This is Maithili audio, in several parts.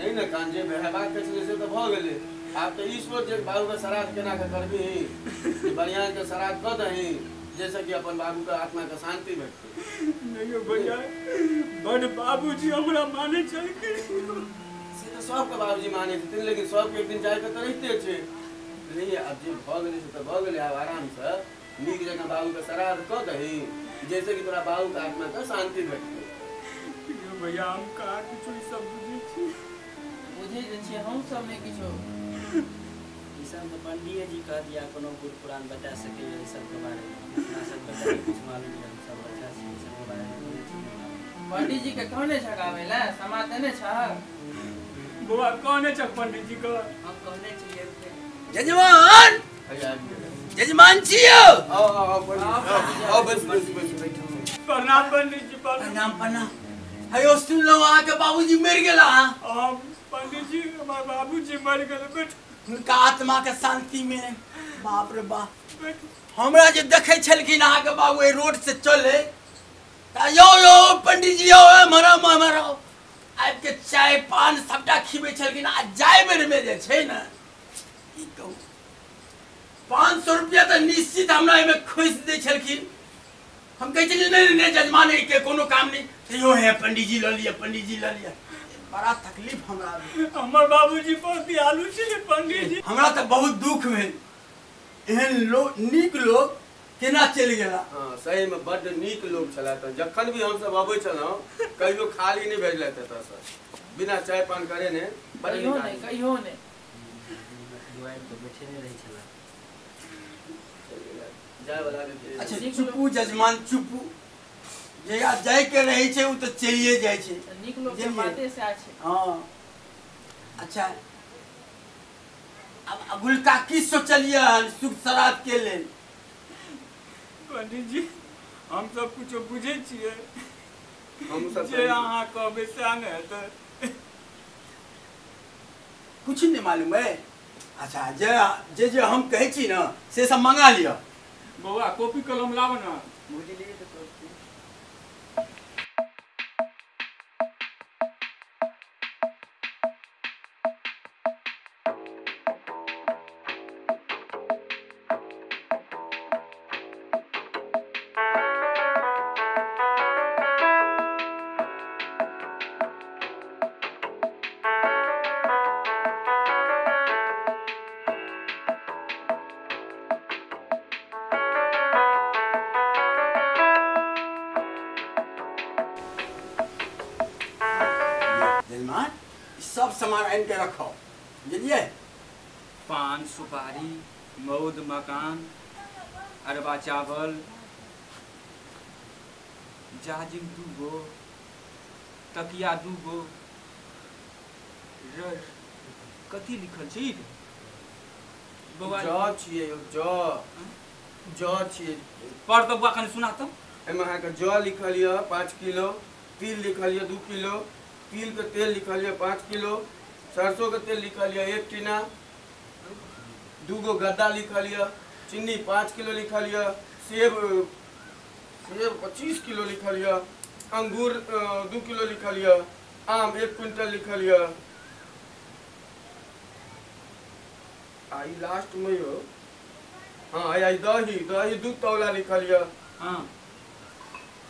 नहीं ने कान जे हेबाक के छलै से तऽ भऽ गेलै। आब तऽ ई सोच जे बाबूके श्राद्ध केना के करबही, जे बढ़िआँ के श्राद्ध कऽ दही जैसे कि अपन बाबूके आत्माके शांति भेटतै। नहीं यौ भैया, बड़ बाबूजी हमरा मानै छलखिन। से तऽ सबके बाबूजी मानै छथिन, लेकिन सबके एक दिन जाइके तऽ रहिते छै। नहीं आब जे भऽ गेलै से तऽ भऽ गेलै, आब आरामसँ नीक जकाँ बाबूके श्राद्ध कऽ दही जैसे कि तोरा बाबूके आत्माके शांति भेटतै। यौ भैया हम कहाँ किछो ई सब बुझै छी। बुझै तऽ छियै हम सब नहि किछो। ई सब तऽ पंडिये जी कहत या कोनो बूढ़ पुरान बता सकैए ई सबके बारेमे। अपना सबके तऽ नहि किछु मालूम यऽ, हम सब बच्चा छी, ई सबके बारेमे कोनो चीज नहि मालूम। पंडित जी के कहने छक आबै लए, समाद देने छक? बौआ कहने छक पंडित जी के? हम कहने छियै। जजमान, हैया आबि गेलै। जजमान छी यौ। आओ आओ आओ पंडित जी, आओ, आओ बैस बैस बैस बैठू। प्रणाम पंडित जी, प्रणाम। प्रणाम प्रणाम। हेयो सुनलहुँ अहाँके बाबूजी मरि गेला। हम पंडित जी हमर बाबूजी मरि गेल। बैठ हुनका आत्मा के शांति मिले। बाप रे बाप, बैठ। हमरा जे देखै छलखिन अहाँके बाबू एहि रोड से चले तऽ यौ यौ पंडित जी यौ, एम्हर आउ, एम्हर आउ, आबि के चाय पान सबटा खिबै छलखिन। आ जाय बेरमे जे छै ने की कहू, 500 रुपया तऽ निश्चित हमरा एहिमे खोसि दै छलखिन। हम कहै छलियै नहि नहि जजमान के कोनो काम नहि, तैयो हे पंडित जी लऽ लिअ, पंडित जी लऽ लिअ। बड़ा तकलीफ हमरा भेल। हमर बाबूजी पर दयालु छलै पंडित जी। हमरा तऽ बहुत दुख भेल, एहन लोक नीक लोक केना चलि गेला। हाँ सहीमे बड्ड नीक लोक छलै। तऽ जखन भी हमसब अबै छलहुँ कहियो खाली नहि भेजलथि एतऽसँ, बिना चाय पान करे ने। बड्ड कहियो नीक नहि, आदमी। कहियो नहि। दुआरि पर बैठे नहि रहै छलाह। जाय वाला के अच्छा चुपू जजमान चुपू, जहिया जायके रहै छै ओ तऽ चलिए जाइ छै। तऽ नीक लोक के बुझलियै? बाते सएह छै। हाँ अच्छा, अब अगुलका की सोचलियै हन सुख श्राद्ध के लेल? पंडित जी हम सब कुछो बुझै छियै, हमहूँ सब जे अहाँ कहबै सएह ने हेतै। कुछ नहीं मालूम है। अच्छा जे जे जे हम कहै छी ने से सब मंगा लिअ। बौआ कॉपी कलम लाब ने। बुझलियै तऽ कहू। जजमान सब सामान आनि के रखो, बुझलियै? पान सुपारी मौद मकान अरबा चावल जाजिम 2 गो तकिया 2 गो कथी लिखल छै रे बौआ? जौ छियै यौ, जौ जौ छियै। पढ़ तऽ बौआ कनि सुना तऽ। एहिमे अहाँके जौ लिखल यऽ 5 किलो, तिल लिखल यऽ 2 किलो, तिल के तेल लिखल यऽ 5 किलो, सरसों के तेल लिखल यऽ 1 टीना, 2 गो गद्दा लिखल यऽ, चीनी 5 किलो लिखल यऽ, सेब सेब 25 किलो लिखल यऽ, अंगूर 2 किलो लिखल यऽ, आम 1 क्विंटल लिखल यऽ। आ ई लास्ट में यौ, हाँ आई दही दही 2 तौला लिखल यऽ। हाँ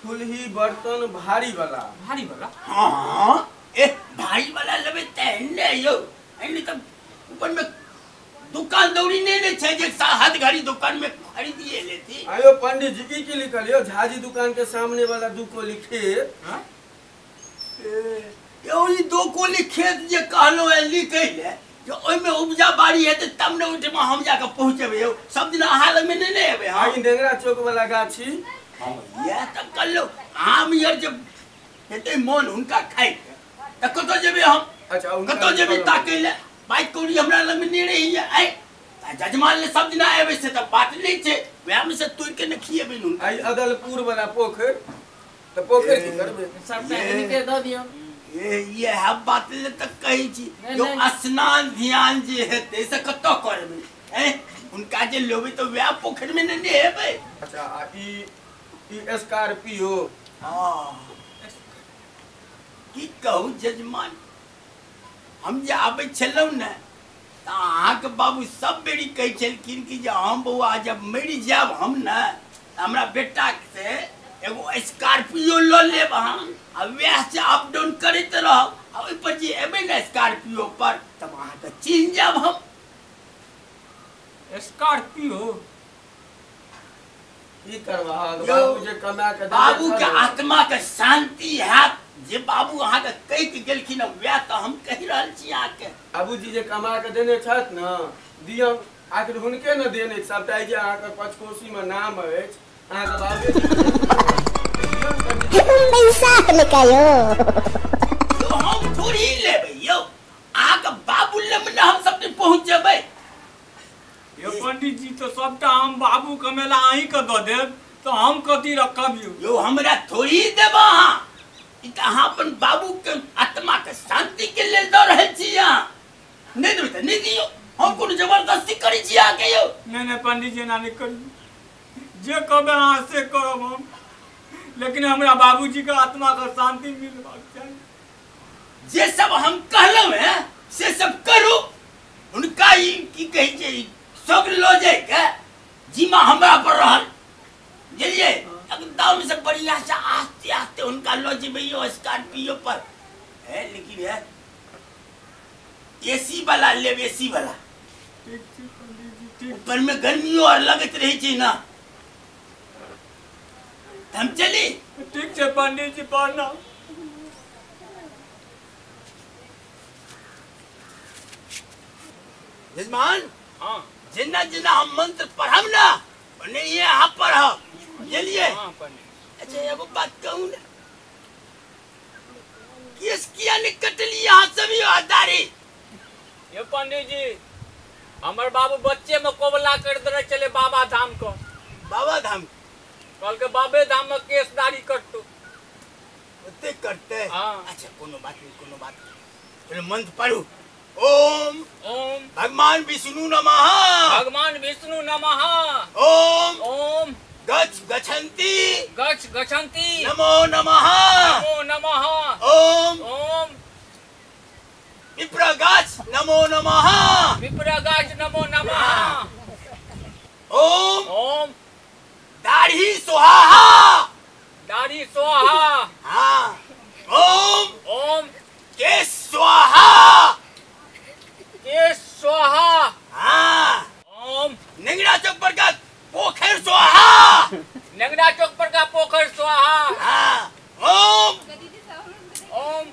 फुलही बर्तन भारी वाला। भारी वाला? हाँ ए भारी वाला लेबै तेहन ने यौ, एहन तऽ ऊपर में दुकान दौरी नहीं ने छै जे हाथ घड़ी दुकान में खरीदिए लेती। आयो पंडित जी की लिखल यौ? झाजी दुकान के सामने वाला 2 कोली खेत। हाँ? यौ ई 2 कोली खेत जे कहलो है लिखै ले, जे ओहिमे उपजा बाड़ी हेतै तब ने ओहिठमा हम जाके पहुँचेबै यौ। सब दिन अहाँ लगमे नहि ने एबै। हाँ ई डेंगरा चौक वाला गाछी। हाँ इएह तऽ कहलहुँ, आम यार जब हेतै मन हुनका खाइके तऽ कतऽ जेबै हम? अच्छा कतऽ जेबै ताकै लए? बाइक कौड़ी हमरा लगमे नहि रहैए। आइ जजमान ले सब दिना एबै से तऽ बात नहि छै, वएहमे से तोड़िके ने खिएबै ने हुनका। आई अदलपुर वाला पोखरि, तऽ पोखरि की करबै? सबटा हिनके दऽ दियौ। इएह बात ले तऽ कहै छी जो स्नान ध्यान जे हेतै से कतऽ करबै? हुनका जे लेबै तऽ वएह पोखरिमे ने हेबै। अच्छा आ ई स्कॉर्पियो। हाँ की कहू जजमान, हम जे आबै छलहुँ ने तऽ अहाँके बाबू सब बेरी कहै छलखिन कि जे हम बौआ जब मरि जायब हम ने हमरा बेटा से एगो स्कॉर्पियो लऽ लेब अहाँ आ वएह से अप डाउन करैत रहब आ ओहिपर जे एबै ने स्कॉर्पियो पर तब अहाँके चिन्ह जायब हम। स्कॉर्पियो की करबा बाबू जे कमा के बाबू के आत्मा के शांति हैत जे बाबू अहाँके कहि के गेलखिन वएह तऽ हम कहि रहल छी अहाँके। बाबूजी जे कमा के देने छथि ने दियौ, आखिर हुनके ने देने सबटा जे अहाँके पचकोसी में नाम अछि अहाँके बाबू पैसा निकालो तो हम थोड़ी लेबै यौ, अहाँके बाबू लग ने हम सब पहुँच जेबै। यो पंडित जी तो सबटा हम बाबू कमेला अहीं के दऽ देब तो हम कथी रखब यौ? यौ हमरा थोड़ी देब अहाँ, ई तऽ अहाँ अपन बाबू के आत्मा के शांति के लेल दऽ रहल छी। अहाँ नहि देबै तऽ नहि दियौ, हम कोनो जबरदस्ती करै छी अहाँके यौ? नहि नहि पंडित जी एना नहि करियौ, जे कहबै अहाँ से करब हम, लेकिन हमरा बाबूजी के आत्मा के शांति मिलबाक चाही। जे सब हम कहलहुँ हैं से सब करू, हुनका ई की कहै छै सब लऽ जाइके जिम्मा हमरा पर रहल, बुझलियै? एकदम से बढ़िया से आस्ते आस्ते हुनका लऽ जेबै यौ स्कॉर्पियो पर। है लेकिन है एसी वाला लेब, एसी वाला। ठीक छै पंडित जी ठीक। ऊपर में गर्मियो आर लगैत रहै छै ना। हम चली? ठीक छै पंडित जी प्रणाम। यजमान हाँ, जिन्ना जिन्ना हम मंत्र पढ़ब ना ओनहिए अहाँ पढ़ब, बुझलियै? हाँ पंडित। अच्छा एगो बात कहू ने, केस किया नहीं कटली अहाँ सब यौ दाढ़ी? यो पंडित जी हमर बाबू बच्चे में कोबला कर देने चले बाबा धाम को। बाबा धाम कहलकै बाबे धाम में केस दाढ़ी कटतू। ओते करते? हाँ। अच्छा कोनो बात नहीं, कोनो बात नहीं, चलो मंत्र पढ़ू। ओम ओम भगवान विष्णु नमः। भगवान विष्णु नमः। ओम ओम गच्छ गच्छन्ति गच्छ गच्छन्ति नमो नमः। नमो नमः। ओम ओम विप्र गच्छ नमो नमः। विप्र गच्छ नमो नमः। ओम ओम दाढ़ी स्वाहा। दाढ़ी स्वाहा। हाँ। ओम ओम केश स्वाहा। केश स्वाहा। हाँ। ओम नेंगरा चौक पर का पोखर स्वाहा। नेंगरा चौक पर का पोखर स्वाहा। हाँ। ओम ओम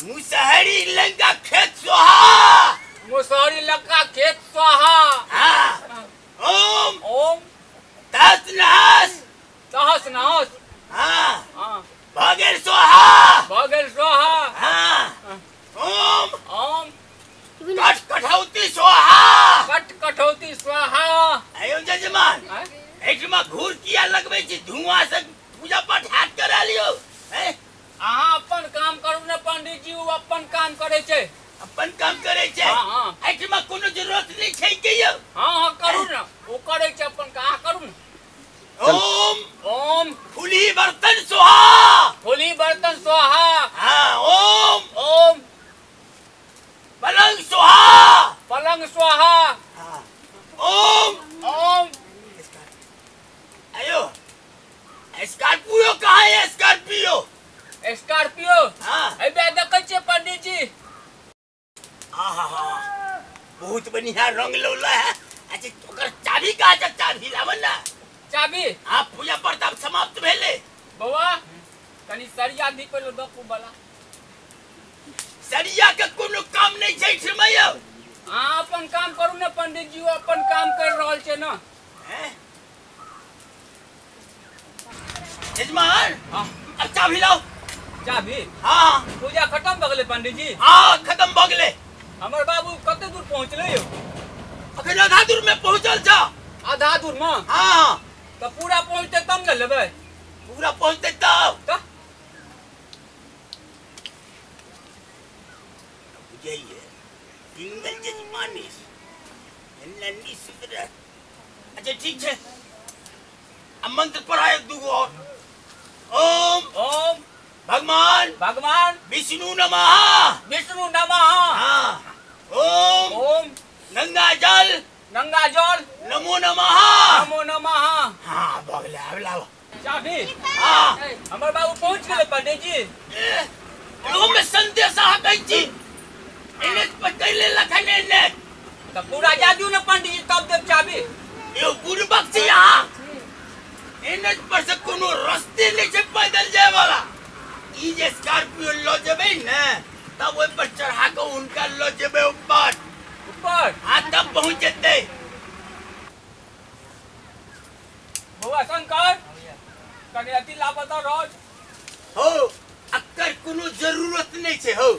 मुसहरी लंका खेत स्वाहा। मुसहरी लंका खेत स्वाहा। हाँ। ओम ओम तहस नहस। तहस नहस। हाँ। हाँ। भगेल स्वाहा। भगेल स्वाहा। हाँ। ओम ओम कट कठौती स्वाहा। कट कठौती स्वाहा। आयो जजमान एहिठमा घूर किया लगबै छी, धुआं से पूजा पाठ हाथ करा लियो। हैं अहाँ अपन काम करू ने पंडित जी, ओ अपन काम करै छै। अपन काम करै छै? हाँ हाँ। एहिठमा कोनो जरूरत नहीं छै के यौ? हाँ हाँ करू ने, ओ करै छै अपन काम, अहाँ करू ने। ओम ओम फुली बर्तन स्वाहा। फुली बर्तन स्वाहा। हाँ। ओम ओम पलंग स्वाहा। पलंग स्वाहा। हाँ। ओम ओम आयो स्कॉर्पियो कहाँ है? स्कॉर्पियो स्कॉर्पियो हाँ अबे देखै छियै पंडित जी। आहा बहुत बढ़िया रंग लौला है। अच्छा ओकर चाबी कहाँ छै? चाबी लाबन ना। चाबी? हाँ पूजा प्रताप समाप्त भेलै। बौआ कनी सरिया दी पहिले दऽ बला। सरिया के कोनो काम नहीं छै एहिठमा यौ। अहाँ अपन काम करू ने पंडित जी, ओ अपन काम कर रहल छै ना। हैं यजमान हाँ अब चाबी लाओ। चाबी? हाँ। पूजा खत्म भऽ गेलै पंडित जी? हाँ खत्म भऽ गेलै। हमर बाबू कते दूर पहुँचलै यौ? अखन आधा दूर में पहुँचल छ। आधा दूर में? हाँ। तऽ पूरा पहुँचतै तब ने लेबै? पूरा पहुँचतै तब। तऽ बुझाइए पिंगल जजमानी नन्नी सुधर। अच्छा ठीक छै, अब मंत्र पढ़ा एक दूगो और। ओम ओम भगवान भगवान विष्णु नमः विष्णु नमः। हाँ। ओम ओम गंगा जल गंगा जल नमो नमः नमो नमः। हाँ बगले आब लाओ चाबी। हाँ हमर बाबू पहुंच गेले पंडित जी। एगो में संदेश अहाँ कहै छी एने पतैले लखन एने त पूरा जा दियौ ने पंडित जी तब देब चाबी। यो बुड़बक छी अहाँ, एने पर से कोनो रस्ते नहीं छै पैदल जाय वाला। ई जे स्कॉर्पियो ल जेबै ने तब ओहि पर चढ़ा के उनका ल जेबै ऊपर ऊपर। हाँ तब पहुंच जेतै। बौआ शंकर कनि अथी लाबऽ तऽ रोज हो, अकर कोनो जरूरत नहीं छै हो।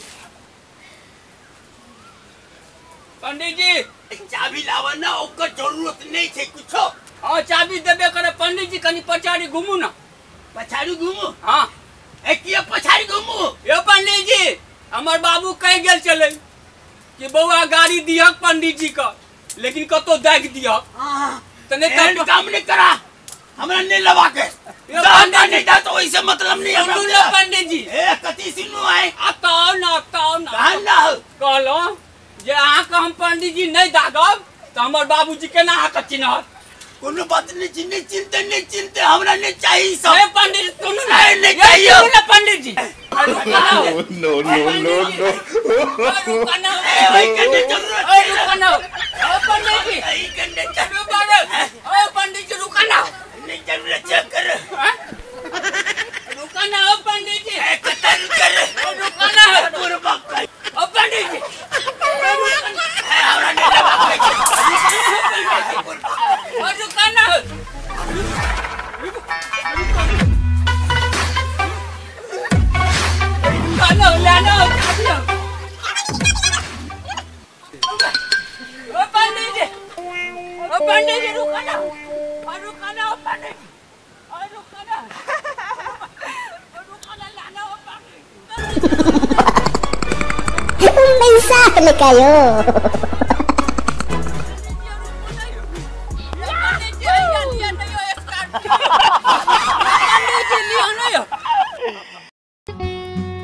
पंडित जी चाबी लाबऽ ना, ओकर जरूरत नहीं छै कुछो। हाँ चाबी देबे करे पंडित जी, कनि पछाड़ी घुमू ना। पछाड़ी घुमू? हाँ। ए किया पछाड़ी घुमू? यो पंडित जी हमर बाबू कहि गेल छलै कि बौआ गाड़ी दिहक पंडित जी का, लेकिन कतौ दागि दिहक। त नहीं त काम नहीं करा हमरा नहीं लवा के नहीं जा तो वैसे मतलब नहीं हमरा। सुनू ना पंडित जी। ए कथी सुनू आए? बताओ ना बताओ ना। कहाँ ना हो? कहलहुँ जे अहाँके हम पंडित जी नहीं दागब तो हमर बाबूजी केना अहाँके चिन्हत? कोनो बात नहीं छी, नहीं चिन्हते नहीं चिन्हते हमरा नहीं चाहिए सब। नहीं पंडित जी सुनू ना, नहीं चाहिए। सुनू ना पंडित जी। No no no no. रुका ना। ए भाई कने जरूरत। ए रुका ना। ओ पंडित जी। ए कने ओ पंडित जी रुका ना। नहीं जरूरत चेक कर। रुका ना ओ पंडित जी। ए कतन कर। रुका ना। बुरबक। ओ पंडित जी। ए हमरा नहीं लगा। ओ रुका ना। रुका ना लाना चाबी। ओ पंडित जी। ओ पंडित जी रुका ना। रुका ना पंडित जी। रुका ना। रुका ना लाना ओ पंडित जी। Mensahe kayo.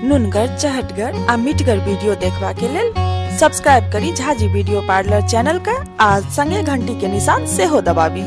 नुनगर चहटगर आ मिठगर वीडियो देखबा के लेल सब्सक्राइब करी झाजी वीडियो पार्लर चैनल का आ संगे घंटी के निशान सेहो दबाबी।